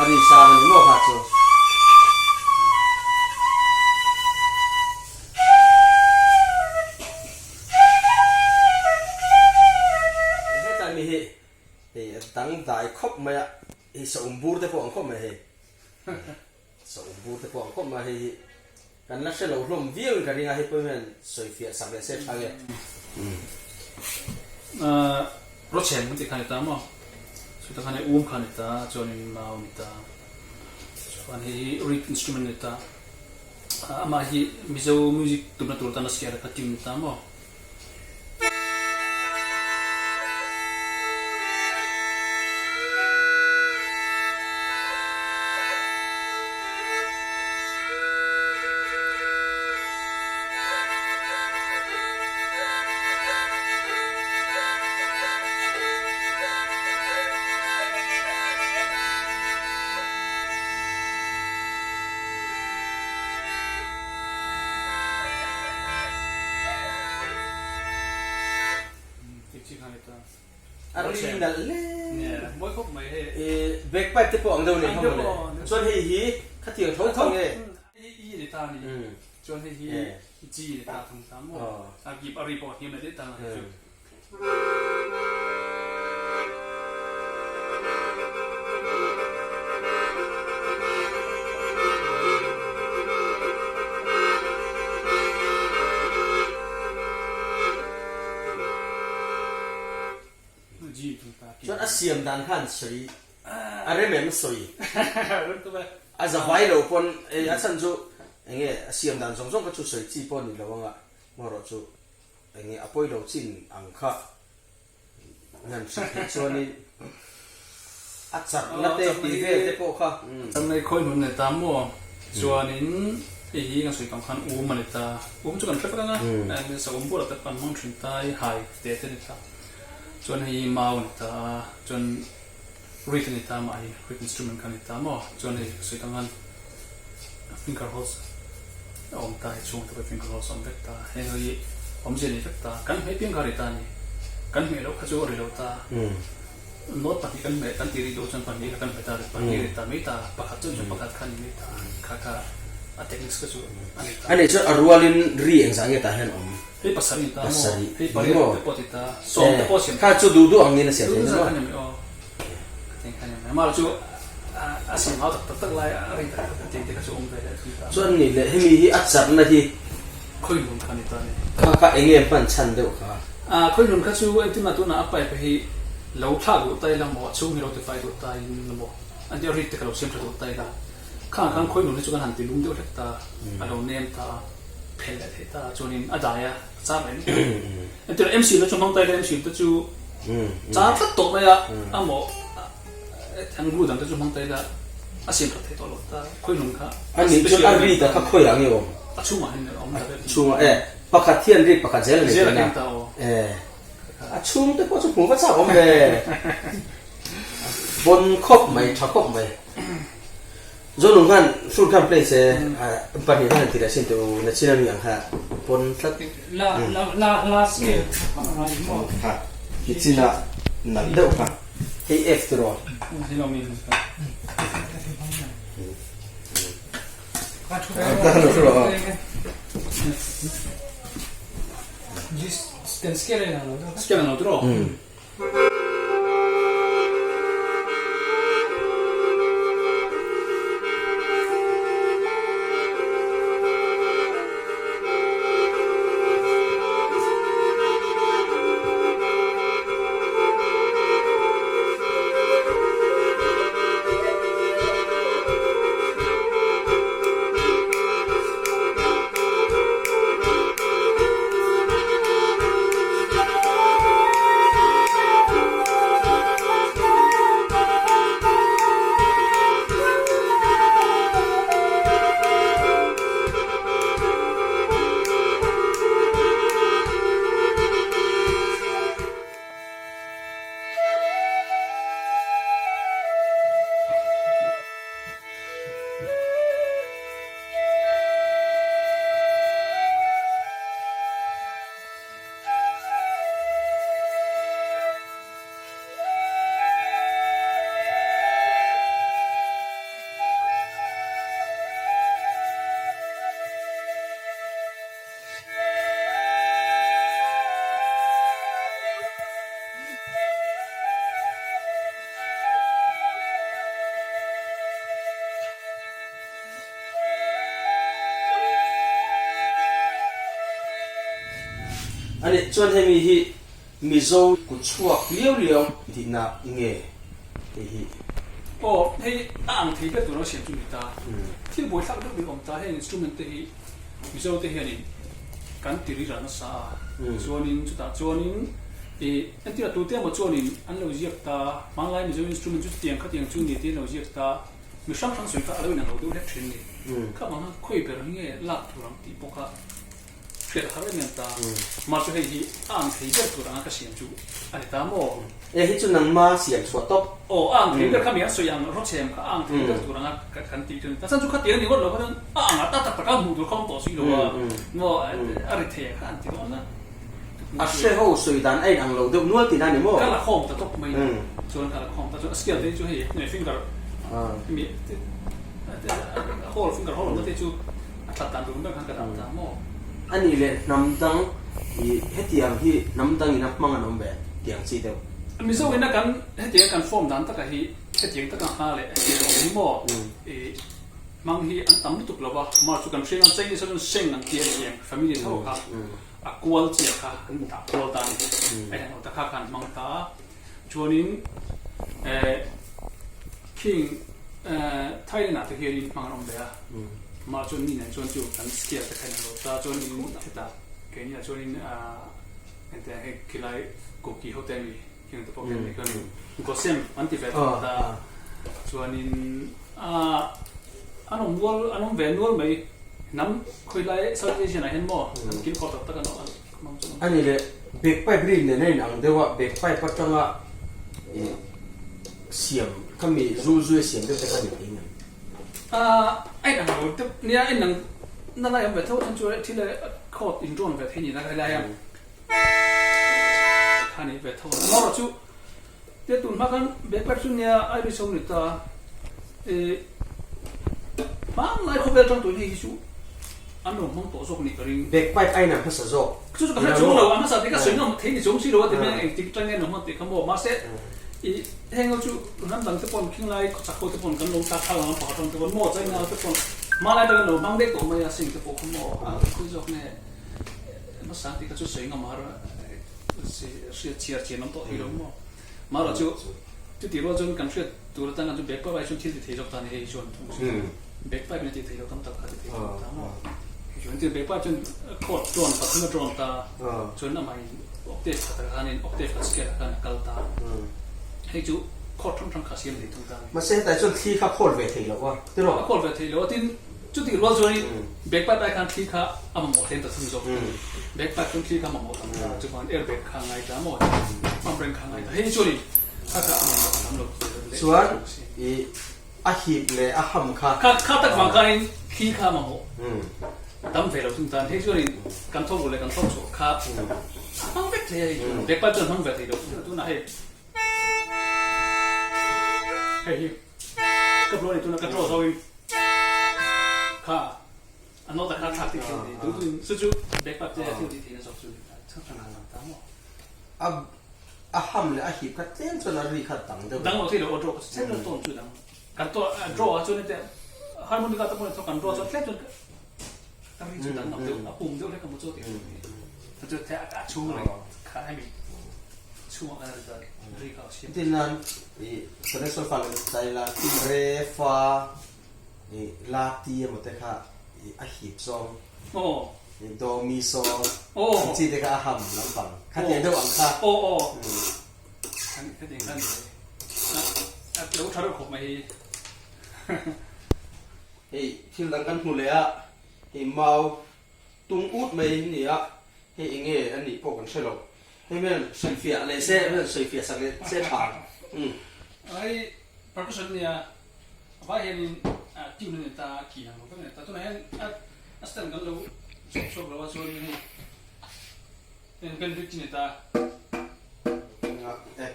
ri sang a ni maw kha chu. Hetlai mi hi hei a dangdai khawp mai a, hei saum bur te pawh ang khawp mai hei. Saum bur te pawh ang khawp mai a hei hi kan la hre lo hlawm viau in ka ring a, hei pawh hian sawi fiah sak leh se tha nge. Rawchhen kan tih kha a ni ta maw? Chutah khan hei um kha a ni ta, chuanin mau a ni ta, chuan hei hi reed instrument a ni ta. Amah hi Mizo music tumna tur tana scale kha tune ta maw? A ri nalh hle. Bagpipe te pawh ang deuh nei kha mawle. Chuan hei hi khatiang tho tho nge? Chuan a siam dan khan sawi a rem em sawi a za vai lo pawn a chhan chu enge a siam dan zawng zawng kha chu sawi chi pawh a ni lo anga marawh chu Enge a pawi lo chin ang kha ngan hrilh theih chuanin a charhna te tih vel te pawh kha. Channei khawi hmun nei ta maw? Chuanin hei hi kan sawi tawng khan um a ni ta. Um chu kan hre vek ang a, sa um bulah te pawh kan hmang thin ta i hai te te a ni ta. Chuan hei hi mau a ni ta a, chuan reed a ni ta mah hi, reed instrument kha a ni ta maw? Chuan hei ka sawi tawng khan finger holes a awm ta hei chhung te pawh finger holes a awm vek ta heng hi awmzia nei vek ta kan hmeh piang kha a ri ta a ni kan hmeh loh kha chu a ri lo ta note pahnih kan hmeh kan tih ri duh chuan pahnih kha kan hmeh ta pahnih ri ta mai ta pakhat chuan chuan pakhat kha a ni mai ta kha kha a techniques kha chu a ni ta. A nih chuan a rualin ri engzah nge tah hian awm? Hei pasarih ni ta maw? Hei pariat te pawh ti ta sawm te pawh siam kha chu duh duh angin a siam thei ni maw? Duh duh kha ni mai aw. Chuan ni leh hemi hi a charhna hi kha kha eng nge hman chhan deuh kha? Khawihnun kha chu engtin tunah a pipe hi lo thlak duh ta ila maw a chhung hi lo tifai duh ta in maw an tih a rit te kha lo siam tha duh ta ila khang khan khawihnun hi chu kan han ti lum deuh hlek ta a lo nem ta a phelh leh theih ta chuanin a dai a. A char reng entir MC te chu hmang ta ila MC te chu char tlat tawh mai a a maw an guru dang te chu hmang ta ila a siam that thei tawh lo ta khawi hnung kha a nih chuan a ri ta kha khawi ah nge awm a chhungah hian a awm ta vek chhungah e pakhat hian ri pakhat zel a nei zel a keng ta aw e a chhung te pawh chu hmuh va chak awm ve bon khawp mai tha khawp mai. Zonung khan flute khan play se pahnih khan han ti leh sin teh u na chin ami ang kha pawn tlat. La la la la scale maw. Kha hi chin ah nalh deuh kha hei F tiraw. Scale ang lo Scale ang lo tiraw. A nih chuan hemi hi Mizo kut chhuak liau liau tihna nge hei hi? Aw, hei a ang thei ber tur a siam chu ni ta. Thil buaithlak deuh deuh awm ta, heng instrument te hi Mizo te hianin kan ti ri-ra nasa a, chuanin chutah chuanin ih entir a tute emaw chuanin an lo ziak ta, hmanlai Mizo instrument chu chutiang khatiang chu ni tiin an lo ziak ta, mi hrang hrang sawi kha a lo inang lo deuh hlek thin a ni. Kha vang khan khawi ber nge lak tur ang tih pawh kha Hriat a har em em ta. Mah chu hei hi a ang thei ber tur anga ka siam chu a ni ta maw? E hi chu nangma siam chhuah tawp. Aw, a ang thei ber kha mi an sawi ang rawchhem kha a ang thei ber tur anga kan tih chu a ni ta. Chan chu khatiang a ni ngawt lo kha chuan a ang a ta tak taka hmuh tur kha awm tawh si lo a maw a ri thei a kha an ti dawn a. A hre ho sawi dan a inang lo deuh nual tihna a ni maw? Ka la khawm ta tawp mai a, chuan ka la khawm ta chuan a scale te hi chu hei finger hemi hole finger hole awmna te chu A that dan tur ber khan ka dam ta maw? A nih leh hnam dang i hetiang hi hnam dang in a hmang an awm ve tiang chi deuh. Mizo in a kan hetiang kan form dan taka hi hetiang taka hma leh hetiang awm hi maw i hmang hi an tam lutuk lo va, mar chu kan hriat ang Chinese ho chuan seng an ti a ni ang family tho kha a kual chiah kha an dah kual ta a ni a inang lo ta kha khan hmang ta a chuanin eh Khing Thailand ah te hianin hmang an awm ve a, mah chuan mi nen chuan chu kan scale te kha in lo ta chuan in hetah keini ah chuanin engte hei khilai Kuki ho te ami khing te pawh khian hei khian Gosem an ti ve thawk ta chuanin an awm nual an awm ve nual mai hnam khawilai South Asian ah hian maw an kilkhawr tak tak an awm hmang chuan. A ni leh bagpipe ri nen a inang deuh a, bagpipe atanga ih. Siam kha mi zu zui siam deuh te kha ni thei ngam. A en ang lo deuh nia en ang na lai awm ve tho chuan chu thil court in drawn ve thei ni na lai a kha ni ve tho a amaherawh chu te tun hma khan bagpipe chu nia Irish ho ni ta e hmanlai khawvel tang tun hei hi chu an lo hmang tawh zawk nih ka ring. Bagpipe a inang hmasa zawk. Chu chu ka hre chung lo a hmasa tih ka sawi ngam thei ni chung si lo a ti hmel engtik tang nge an lo hmang tih kha maw mahse I heng ho chu ram dang te pawn khinglai khawchak ho te pawn kan lo tlak thlak ang pakhat ram te pawn maw China te pawn hmanlai atang an lo hmang daih tawh mai a sing te pawh kha maw a khawi zawk nge hmasa tih kha chu sawi ngam har hriat chhiar chian awm tawh thei lo maw marawh chu chutih rual chuan kan hriat tur atang chu bagpipe ai chuan thil ti thei zawk ta ni hei chuan thung si bagpipe in a ti thei lo tam tak kha ti thei zawk ta maw hei chuan bagpipe chuan chord tone pathum a drawn ta chuan amah in Octave khat ah khanin octave khat scale ah khan a kal ta. Hei chu chord hrang hrang kha siam thei thung ta a ni. Mahse hetah chuan thli kha khawl ve thei lo a, tiraw? A khawl ve thei lo a, tin chutih rual chuanin bagpipe ai khan thli kha a mamawh tlem ta thung zawk. Bagpipe chuan thli kha a mamawh tam ta, chuvangin air bag kha a ngai ta maw, pump reng kha a ngai ta. Hei chuanin kha kha a mamawh tam lo leh Chuan i a hip leh a ham kha. Kha kha tak vang khanin thli kha a mamawh. Tam ve lo thung tan hei chuanin kan thawk leh kan thawk chhuah kha a hmang vek thei a hei chuan bagpipe chuan hmang ve thei lo tunah hei hei hi ka blow ni tunah ka draw zo in kha a note kha thlak tih thil ni tu tu chu chu bagpipe te thil tih theihna zawk chu chang chang han lang ta maw a a ham leh a hip kha tlem chuan a ri kha dang deuh dang lo thei lo aw draw kha chu tlem tone chu dang Kan to draw ah chuan heti harmonica te pawh kan draw chuan tlem chuan ka ri chu danglam deuh a pum deuh hlek a maw chu tih chu chu the a chhung reng kha hemi chhungah khan a ri ta ri kha a siam. Tin nan i Solexol fa leh tai la re fa i la ti emaw te kha i a hip zawng i do mi sol ang chi te kha a ham lampang kha tiang deuh ang kha. Aw aw. Hetiang khan a lo tha reuh khawp mai hi. Hei thil dang kan hmu leh a, hei mau tung ut mai hi ni a, hei eng nge a nih pawh kan hre lo. Hei hian sawifiah leh se, hei hian sawifiah sak leh se tha. Hei percussion a nia, a vai hianin tune a ni ta, a ki ang lo vek a ni ta. Tunah hian a stand kan lo chhuak chhuak lo a, chuanin hei Pen bik chi ni ta.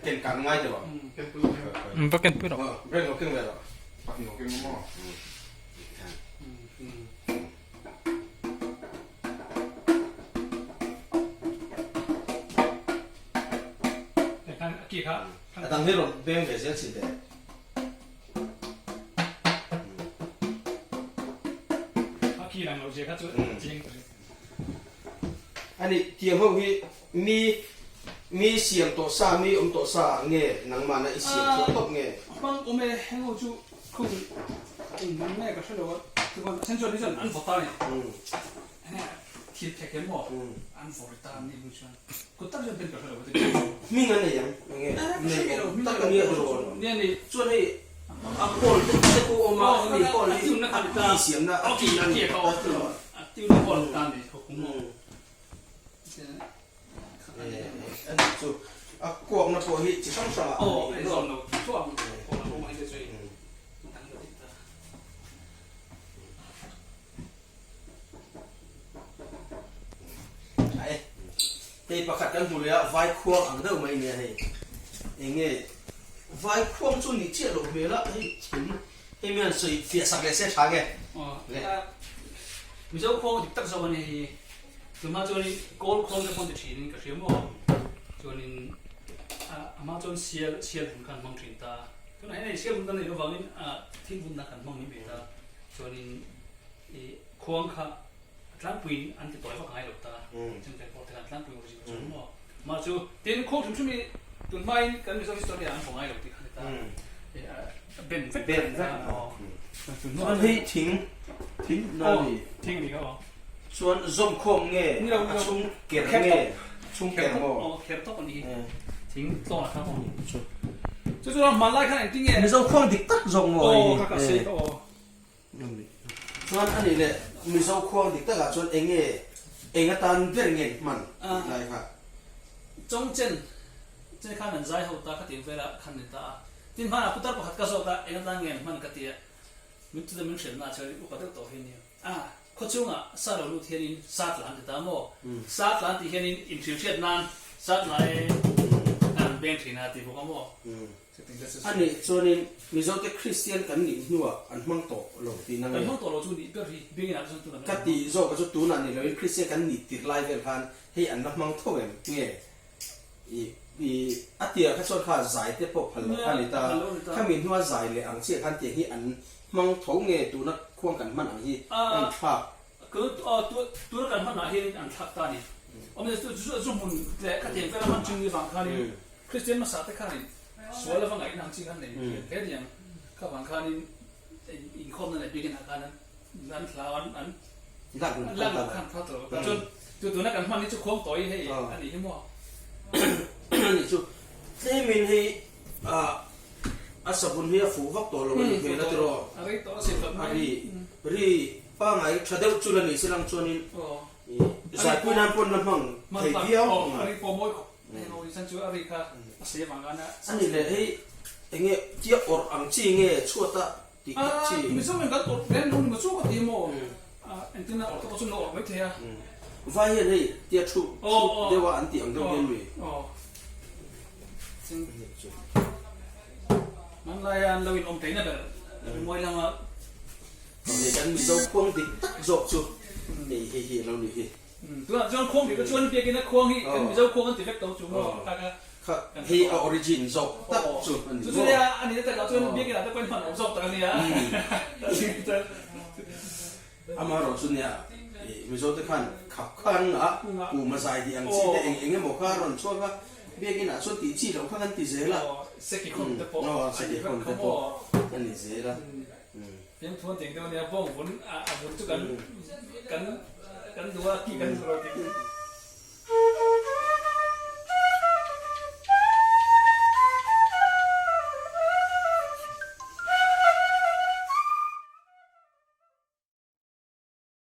Ken kan ngai deuh ang. Va ken pui rawh. Brand lo keng ve rawh. Pahnih lo keng maw? A ki kha. A dang hi rawn beng ve zel chin teh. A ki lang lo zia kha chu chiang. Ani tiang ho hi mi mi siam tawh sa mi awm tawh sa nge nangmahna i siam chhuah tawp nge? Hmang awm e, heng ho chu khung engmah nge ka hre lo a, chuan then chuan hi chuan an vawt ta a ni. Enge thil phek em maw an vawt ri ta an nih hnu chuan kut tak chuan pen ka hre lo a ti. Hming an nei ang enge nei awm tak a nia rawn. Nia ni chuan hei a kawl te te pawh awm a hemi kawl hi a ti siamna a ti a ni a ti a tiuna kawl ta ni khaw kum maw. A nih chu a kuakna pawh hi chi hrang hrangah a ni lo. Aw awm ang te chu dang ta dik ta. Ai hei pakhat kan hmu leh a vai khuang ang deuh mai nia hei eng nge vai khuang chu ni chiah loh hmel a hei thing hei mi han sawi fiah sak leh se tha nge Mizo khuang dik tak zawk a ni hei tunhma chuanin kawl khuang te pawh an ti thin in ka hria maw chuanin a hma chuan sial sial vun kha an hmang thin ta tunah hian hei sial vun kan neih loh vangin thil vunna kan hmang ni mai ta chuanin i khuang kha a tlangpuiin an ti tawi vak ngai lo ta chemte pawh te khan tlangpui awm zing chuan maw mah chu tin khuang hrim hrim hi tun hmain kan Mizo history ah an hmu ngai lo tih kha ni ta ben vek ben vek chuan hei thing thing na ni thing ni aw chuan zawm khawm nge a chhung ker nge chhung ker maw aw kher tawp ani thing tlawn a kha maw chu chu hmanlai khan engtin nge Mizo khuang dik tak zawk maw hei aw kha ka sei aw Chuan a nih leh Mizo khuang dik takah chuan eng nge eng atan ber nge hman tih lai kha? Chawngchen che khan an zai ho ta kha tih velah khan ni ta a. Tin hmanah putar pakhat ka zawt a, eng atan nge an hman ka ti a. Min chuta min hrilhna ah chuan upa deuh tawh hi a nia. A, khawchhungah sa lo lut hianin sa tla an ti ta maw? Sa tla an tih hianin inhrilhriat nan sa tla e an beng thin a ti bawk a maw? A nih chuanin Mizote Kristian kan nih hnuah an hmang tawh lo tihna nge? Kan hmang tawh lo chu nih ber hi Biakinn ah chuan tunah Ka tih zawk chu tunah ni loin Kristian kan nih tirh lai vel khan hei an la hmang tho em? Nge i i a tirah kha chuan kha zai te pawh phal loh kha a ni ta, khami hnua zai leh ang chiah khan tiang hi an hmang tho nge tuna khuang kan hman ang hi a inthlak? Tuna kan hmanah hianin an thlak ta a ni. Awmzia chu zu hmun leh khatiang vela hman thin ni vang khanin Kristian hmasa te khanin sual ava ngaihna ang chi khan nei thiam hle ni ang. Kha vang khanin inkhawmna leh biakinn ah khan an hlau an an lak luh khan phal tawh lo ta. Chuan tu tuna kan hman hi chu khuang tawi hei a nih hi maw? Ani chu tlemin hei a savun hi a fuh vak tawh lo a ni hmel a tiraw? A rei tawh a si tawh mai. A ri ri Pangai tha deuh chu la ni se lang chuanin zaipui nan pawn la hmang thei viau. A ni leh hei enge tia awrh ang chi nge chhuata tih tak chi. Vai hian hei tia thu deuha an tih ang deuh hian mi. Hei kan Mizo khuang dik tak zawk chu hei hei hi a lo nih hi. Tunah chuan khuang dik chuan biakin a khuang hi kan Mizo khuang an ti vek tawh chu maw tak a. Kha hei a origin zawk tak chu a ni maw. Chu chu nia a nihna takah chuan biakin ah te pawhin hman awm zawk tak a nia. Amaherawh chu nia Mizo te khan khap khan a kum a zai tih ang chi te eng eng emaw kha a rawn chhuak a biakin ah chuan tih chi loh kha kan ti zel a. Seki khawn te pawh a ni vek kha maw. A ni zel a. Fiamthu an tih deuh ania bawng vun a vun chu kan kan kan duh a ki kan duh lo tih.